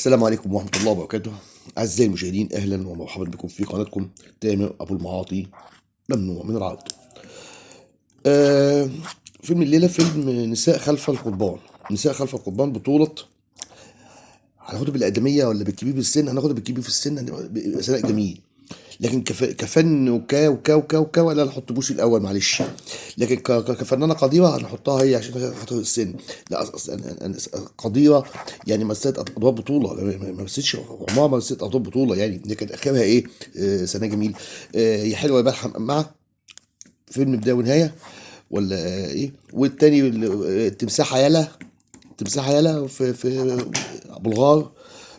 السلام عليكم ورحمة الله وبركاته. أعزائي المشاهدين، أهلا ومرحبا بكم في قناتكم تامر أبو المعاطي، ممنوع من العرض. آه فيلم الليلة فيلم نساء خلف القضبان. نساء خلف القضبان بطولة، هناخده بالأقدمية ولا بالكبير بالسن؟ هناخده بالكبير في السن، هنبقى سناء جميل. لكن كفن وكا وكا وكا وكا، ولا نحط بوسي الاول معلش، لكن كفنانه قديره هنحطها هي عشان خاطر السن. لا، قديره يعني مثلت ادوار بطوله، ما مثلتش عمرها ما مثلت ادوار بطوله يعني، لكن اخرها ايه؟ سناء جميل. يا حلوة يا بلحم مع فيلم بداية ونهاية ولا ايه؟ والتاني التمساح يالا، تمساح يالا في ابو الغار.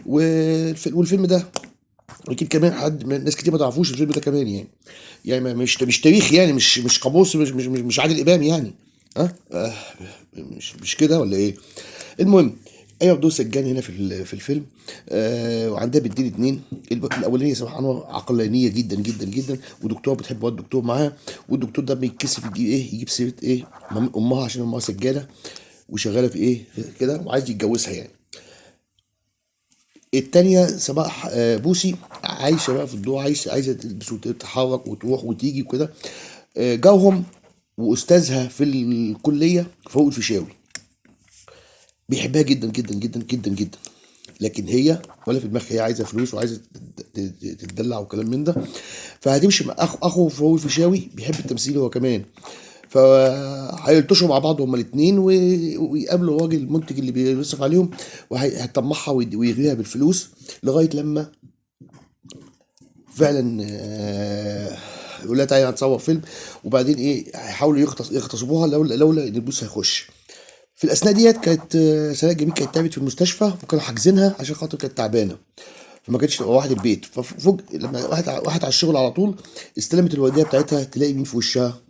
والفيلم ده اكيد كمان حد من ناس كتير ما تعرفوش الفيلم ده كمان يعني، يعني مش تاريخ يعني، مش قاموس، مش عادل امام يعني. ها مش كده ولا ايه؟ المهم ايوه بدور سجان هنا في الفيلم، وعندها بنتين اتنين. الاولانية سماح انور عقلانية جدا جدا جدا، ودكتور بتحب واد دكتور معاها، والدكتور ده بيتكسف يجيب ايه، يجيب سيره ايه امها عشان امها سجانه وشغالة في ايه كده، وعايز يتجوزها يعني. التانية سماح بوسي عايشة بقى في الدور، عايزة تلبس وتتحرك وتروح وتيجي وكده. جارهم وأستاذها في الكلية فاروق الفيشاوي بيحبها جدا جدا جدا جدا جدا، لكن هي ولا في دماغها، هي عايزة فلوس وعايزة تتدلع وكلام من ده. فهتمشي مع أخو فاروق الفيشاوي بيحب التمثيل هو كمان، فهيلطشوا مع بعض هما الاتنين ويقابلوا الراجل المنتج اللي بيصرف عليهم، وهيطمعها ويغريها بالفلوس، لغاية لما فعلا يقول لها تعالي هنصور فيلم، وبعدين ايه هيحاولوا يغتصبوها لولا ان البوس هيخش. في الاثناء ديت كانت سناء جميل كانت تعبت في المستشفى، وكانوا حاجزينها عشان خاطر كانت تعبانة، فما كانتش تبقى واحد البيت. ففوق لما واحد على الشغل على طول استلمت الوردية بتاعتها، تلاقي مين في وشها؟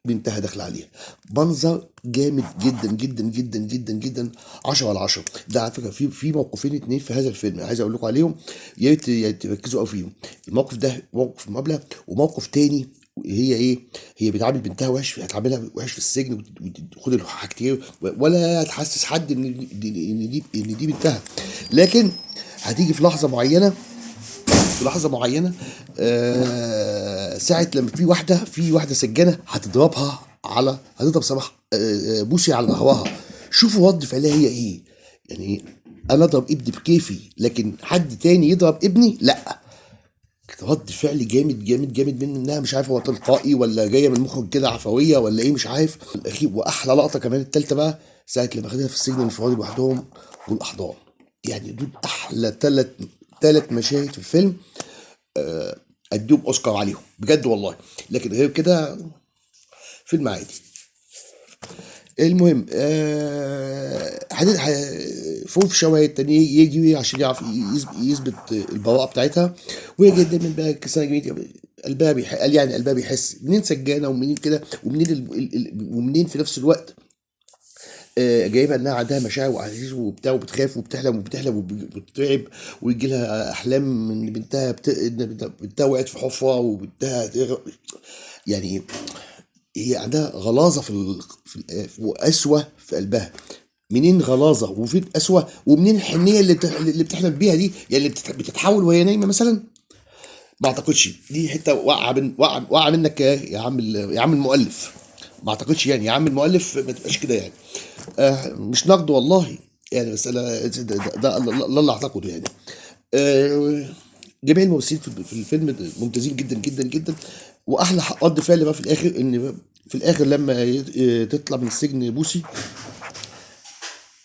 بنتها داخله عليها. منظر جامد جدا جدا جدا جدا جدا، 10 على 10. ده على فكرة في موقفين اتنين في هذا الفيلم عايز اقول لكم عليهم، يا ريت تركزوا قوي فيهم. الموقف ده موقف مقابله، وموقف تاني هي ايه، هي بتعامل بنتها وحش، هتعاملها وحش في السجن وتاخد الحاجتين ولا تحسس حد ان دي بنتها. لكن هتيجي في لحظة معينة، في لحظة معينة، ساعة لما في واحدة سجانه هتضربها على، هتضرب سماح، بوسي على ظهرها. شوفوا رد فعلها هي ايه. يعني انا اضرب ابني بكيفي، لكن حد تاني يضرب ابني لا. رد فعل جامد جامد جامد منها، مش عارف هو تلقائي ولا جاية من المخرج كده عفوية ولا ايه مش عارف. الاخير واحلى لقطة كمان التالتة بقى، ساعة لما خدها في السجن الانفرادي لوحدهم والاحضان. يعني دول احلى تلات مشاهد في الفيلم، اديهم اوسكار عليهم بجد والله. لكن غير كده فيلم عادي. المهم، فوق في الشوارع التاني يجي عشان يعرف يثبت البراءة بتاعتها، وهي جاية دايما بقى سنة جميلة، قلبها قال يعني قلبها بيحس منين سجانة ومنين كده، ومنين ومنين في نفس الوقت، جايبها انها عندها مشاعر واحاسيس وبتاع، وبتخاف وبتحلم وبتحلم وبتترعب، ويجي لها احلام ان بنتها ان بنتها وقعت في حفره وبنتها يعني هي عندها غلاظه وقسوه في قلبها. منين غلاظه وفين قسوة ومنين الحنيه اللي بتحلم بيها دي، يعني اللي بتتحول وهي نايمة مثلا؟ ما اعتقدش دي حتة واقعه منك يا عم المؤلف. ما اعتقدش يعني يا عم المؤلف ما تبقاش كده يعني. مش نقد والله يعني، بس انا ده اللي اعتقده يعني. جميع الممثلين في الفيلم ممتازين جدا جدا جدا. واحلى رد فعل بقى في الاخر، ان في الاخر لما تطلع من السجن بوسي،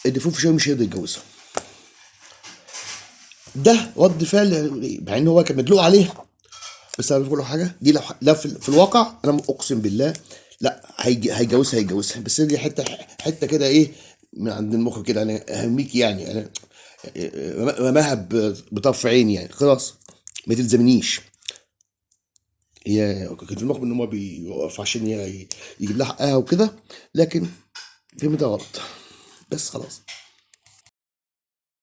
ان فوق الفيشاوي مش هيقدر يتجوزها. ده رد فعل مع ان هو كان مدلوق عليها، بس انا بقول له حاجة دي لو لا في الواقع انا اقسم بالله لا هيجوزها. بس دي حتة كده ايه من عند المخ كده، انا اهميك يعني، انا رماها بطرف عيني يعني، خلاص ما تلزمنيش. هي كان في المخ ان هو بيوقف عشان يجيب لها حقها وكده، لكن فهمت ده غلط بس خلاص.